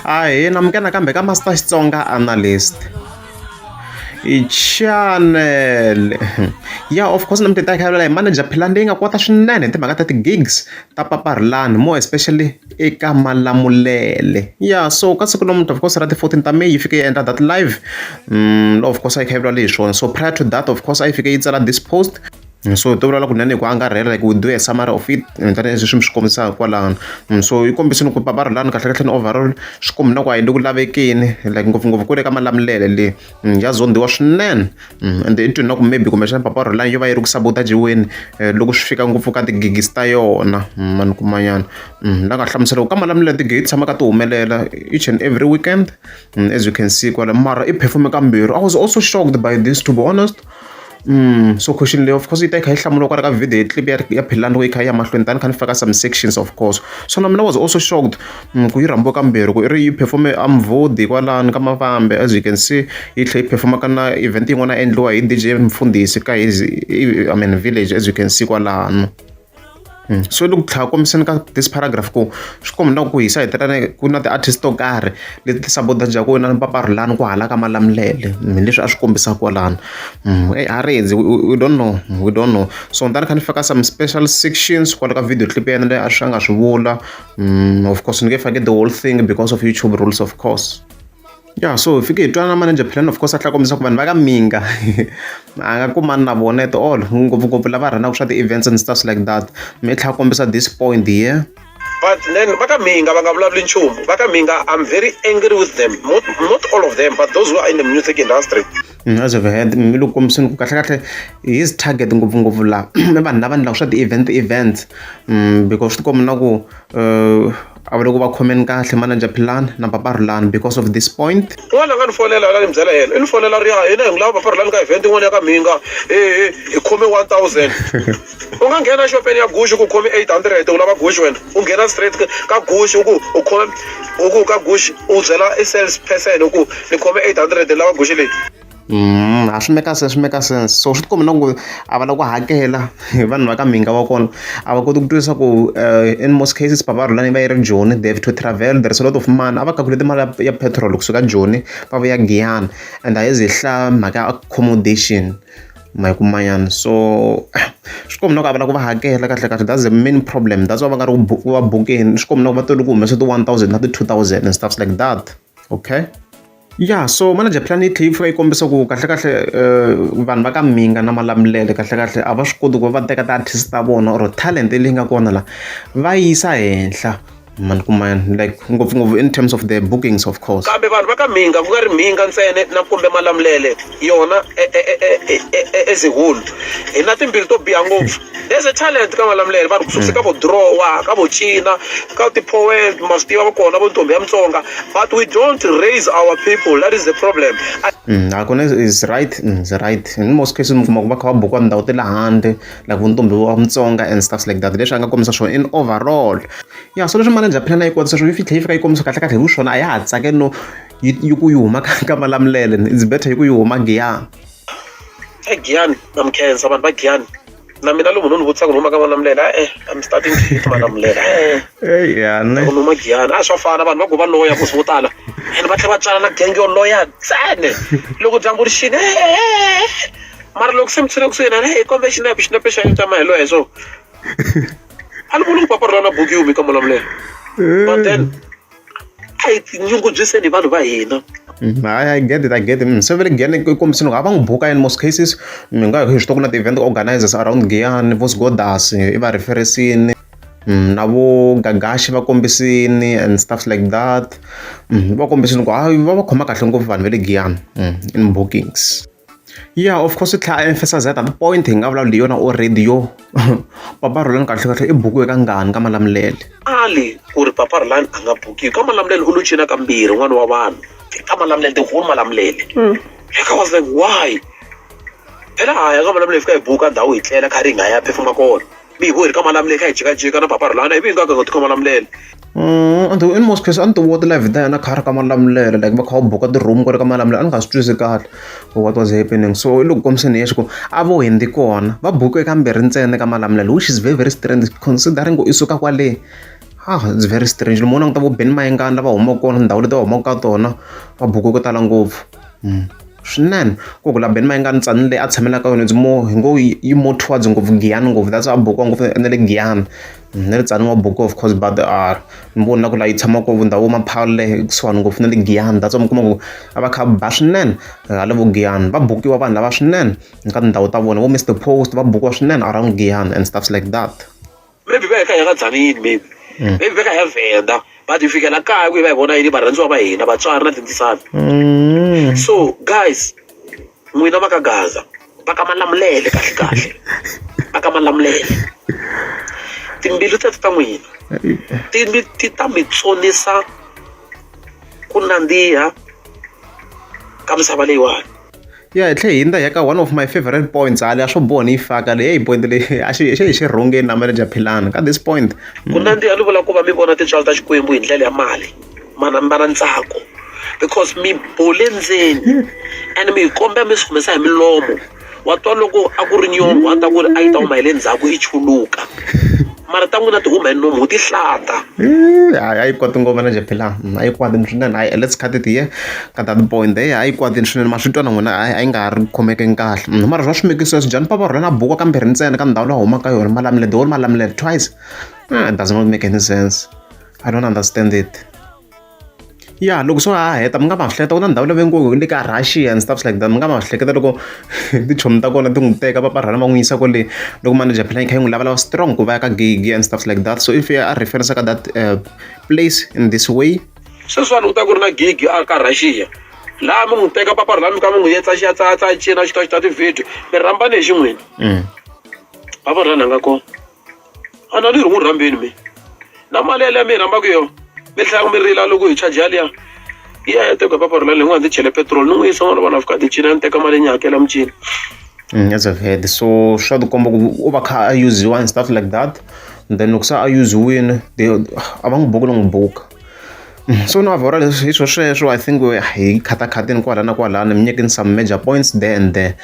Ahee namukela nakambe ka Master Xitsonga Analyst channel. Ya of course namuntlha hi ta hi kha hi vulavula hi manager Philani leyi nga kwata swinene hi timhaka ta ti-gigs ta Papa Rhulani more especially eka Malamulele. Ya so ka siku namuntlha of course ra ti-14 ta May yi fike yi endla that live of course a yi kha yi vulavula hi swona. So prior to that of course a yi fike yi tsala this post. So to vulavula kunene hi ku angarhela, like we do a summary of it tanihileswi mi swi kombisaka kwalano. So yi kombisile ku Papa Rhulani kahlekahle ni overall swi kombi na ku a yi le ku lavekeni, like ngopfungopfu kwale ka Malamulele le ya zondhiwa swinene. Ende i twini na ku maybe kumbexana Papa Rhulani yo va yi ri ku sabotage-weni loko swi fika ngopfu ka ti-gigs ta yona, ma ni kumanyana. La nga hlamusela ku ka Malamulele ti-gig ti tshama ka ti humelela each and every weekend, as you can see kwala, mara i perform-e kambirhi. I was also shocked by this, to be honest. So question leyi of course yi ta yi kha yi hlamuriwa kwala ka video clip ya Philani loko yi kha yi ya mahlweni, tani kha ni faka some sections of course. So na mina was also shocked ku yi rhambiwe kambirhi, ku i ri yi perform-e a Mvhudi kwalano ka Mavambe, as you can see, yi tlhela yi perform-a ka na event yin'wana a endliwa hi DJ Mfundhisi ka his, I mean, village, as you can see kwalano. So loko tlhela kombiseni ka this paragraph ku swi komba na ku hisa hetelela ku na ti-artist to karhi leti ti sabotage-ku na Papa Rhulani ku hala ka Malamulele, leswi a swi kombisa kwalano. A redzi, we don't know, we don't know. So ni ta ni kha ni faka some special sections kwala ka video clip ya yena leyi a swi a nga swi vula. Of course ni nge faki the whole thing because of YouTube rules, of course. Yeah, so hi fike hi twana na manager Philani, of course a tlhela kombisa ku vanhu va ka Minga a nga kumani na vona at all, ngopfungopfu lava rhandzaka swa ti-events and stuff like that. Mi tlhela kombisa this point here. But then va ka Minga va nga vulavuli nchumu. Va ka Minga, I'm very angry with them. Not all of them, but those who are in the music industry. As you've heard, mi le ku kombiseni ku kahlekahle his target ngopfungopfu laha i vanhu lava endlaka swa ti-event events, because swi tikomba na ku a va le ku va khomeni kahle manager Philani na Papa Rhulani because of this point. Un'wana a nga ni fonela la ni byela yena, i ni fonela ri ya hina hi n'wi lava Papa Rhulani ka event yin'wana ya ka Mhinga, e hi khome 1000. U nga nghena xopeni ya Gucci ku khome 800, u lava Gucci wena, u nghena straight ka Gucci u ku u khome, u ku ka Gucci, u byela i sales person u ku ni khome 800, ni lava Gucci leyi. A swi make sense, swi make sense. So swi tikomba na ku a va lava ku hakela hi vanhu va ka Mhinga wa kona, a va koti ku twisisa ku in most cases Papa Rhulani va yi ri Joni, they have to travel, there is a lot of money. A va calculate mali ya petrol kusuka Joni va vuya Giyani, and a hi ze hi hlaya mhaka ya accommodation, ma yi kumanyana. So swi komba na ku a va lava ku va hakela kahle kahle, that's the main problem, that's why va nga ri ku va bukeni. Swi komba na ku va tele ku humesa ti-1000 na ti-2000 and stuffs like that. Okay, yeah, so manager Philani yi tlhela yi fika yi kombisa ku kahle kahle vanhu va ka Mhinga na Malamulele kahle kahle a va swi koti ku va va teka ti-artist ta vona or talent leyi nga kona la va yisa henhla, mani kumanyana, like ngopfungopfu in terms of the bookings, of course. Kambe vanhu va ka Mhinga, ku nga ri Mhinga ntsena na kumbe Malamulele yona as a whole, hi na timbilu to biha ngopfu. There's a talent ka Malamulele, vanhu kusukise ka vo drawa, ka vo cina, ka ti-poem, ma swi tiva, va kona vo ntombi ya Mutsonga, but we don't raise our people. That is the problem. Hakuna is right, is right. In most cases mi kuma ku va kha va bukiwa tindhawu ta le handle, like vuntombi wa Mutsonga and stuff like that, leswi a nga kombisa swona in overall. Yeah, so leswi manager Philani a yi kotisa swona, yi tlhela yi fika yi kombisa kahle kahle hi ku swona a ya ha tsakeli no yi ku yi huma ka Malamulele, it's better yi ku yi huma Giyani. Giyani na mi khensa vanhu va Giyani. Na mina lomu ni vutisaka ni huma ka Malamulele, e I'm starting to hate Malamulele. Ya ne. Ni huma Giyani, a swa fana, vanhu va ku va loya musi vo tala, and va tlhela va tswala na genge yo loya ntsena loko dyambu ri xini, mara loko se mi tshune kusuhi na hi kombe xinepe, xinepe xa yena ta ma hi loya. So a ni vuli ku Papa Rhulani buki yi humi ka Malamulele, but then a hi tinyungubyiseni hi vanhu va hina. Hayi, I get it, I get it. So vele Giyani yi kombisile ku a va n'wi buka in most cases. Mi nga hi swi tiva ku na ti-event organizers around Giyani, vo Sgodas i va referesini, na vo Gagashi va kombisini and stuff like that. Va kombisini ku hayi, va va khoma kahle ngopfu vanhu va le Giyani in bookings. Yeah, of course, i tlhela a emphasize that point hi nga vulavuli hi yona already yo Papa Rhulani kahle kahle i bukiwe ka ngani ka Malamulele. Ali ku ri Papa Rhulani a nga bukiwi ka Malamulele, u lo cina kambirhi n'wana wa vanhu ka Malamulele, the whole Malamulele. Like I was like, why? Phela haya ka Malamulele fika hi buka ndhawu hi tlela kha ri hi nga ya performa kona, mi hi vo hi ri ka Malamulele kha hi jikajika na Papa Rhulani, ivi hi nga ka ka Malamulele. And in most cases a ni ti vona ti-live ta yena kha ri ka Malamulele, like va kha va buka ti-room kwale ka Malamulele, a ni nga swi twisisi kahle what was happening. So i le ku kombiseni yexe ku a vo hundzi kona, va buke kambirhi ntsena ka Malamulele, which is very very strange considering ku i suka kwale. Ah, it's very strange. Loko mo languta vo Benny Mayengani lava humaka kona tindhawu leti va humaka ka tona va bukiwe ko tala ngopfu. Swinene ku ku la Benny Mayengani Tzaneen leyi a tshamelaka ka yona it's more hi ngo yi more towards ngopfu Giyani ngopfu that's why a bukiwa ngopfu na le Giyani. Na le Tzaneen wa bukiwa of course but ni vona na ku laha yi tshamaka kona ndhawu vo Maphalale ekusuhani ngopfu na le Giyani that's why mi kuma ku a va kha va ba swinene hala vo Giyani. Va bukiwa vanhu lava swinene ka tindhawu ta vona vo Mister Post va bukiwa swinene around Giyani and stuffs like that. Maybe va ya ka ya ka Tzaneen maybe maybe va ka ya Venda but hi fikela kaya ku hi va hi vona yini varhandziwa va hina vatswari na tindzisana. So guys n'wina va ka Gaza va ka Malamulele kahle kahle va ka Malamulele timbilu teto ta n'wina ti mi ti ta mi tsonisa ku nandziha ka misava leyiwani. Ya hi tlhe hi hundza hi ya ka one of my favorite points hale a swo boha ni yi faka leyi heyi point leyi a xi xi hi xi rhungeni na manager Philani ka this point. Ku nandziha ni vula ku va mi vona tintswalo ta Xikwembu hi ndlela ya mali ma na mi va na ntsako because mi bole ndzeni and mi hi kombela mi swi humesa hi milomo wa twa loko a ku ri nyongo a ta ku ri a yi ta huma hi le ndzhaku yi chuluka mara ta n'wina ti huma hi nomu ho ti hlata. Hayi a yi kwati ngopfu manager Philani a yi kwati swinene hayi let's cut it here ka that point heyi a yi kwatini swinene ma swi twa na n'wina hayi a yi nga ha ri khomekeni kahle mara swa swi make sense njhani papa rhulani a bukiwa kambirhi ntsena ka ndhawu leyi a humaka ka yona Malamulele the whole Malamulele twice it does not make any sense I don't understand it. Ya loko se ha heta mi nga ma hleketa ku na ndhawu leyi va ngo le ka Russia and stuff like that mi nga ma hleketa loko tichomi ta kona ti n'wi teka va rhanga va n'wi yisa kwale loko manager phela yi kha yi n'wi lavalava strong ku va ya ka gig and stuff like that so if a reference ka that place in this way. Sweswiwani ku ta ku ri na gig a ka Russia laha mi n'wi teka papa rhulani mi kha mi n'wi yetsa xi ya cina xi ta ti-video mi rhambane hi xin'wini papa rhulani a nga kona. A na ni ri n'wi rhambeni me na mali yaliya mi yi rhambaka yona mi tlhela mi rila loko hi charge yaliya yi ya ya teka papa rhulani leyi n'wi ndzi chele petiroli ni n'wi yisa n'wana vanhu a fika a ti cina ni teka mali ni hakela mucini. As I've heard so swa tikomba ku u va kha a use-iwa and stuff like that then loko se a use-iwini they a va n'wi buki no n'wi buka so no avhora leswi hi swo sweswo I think hi khatakhatini kwala na kwalano mi nyikeni some major points there and there.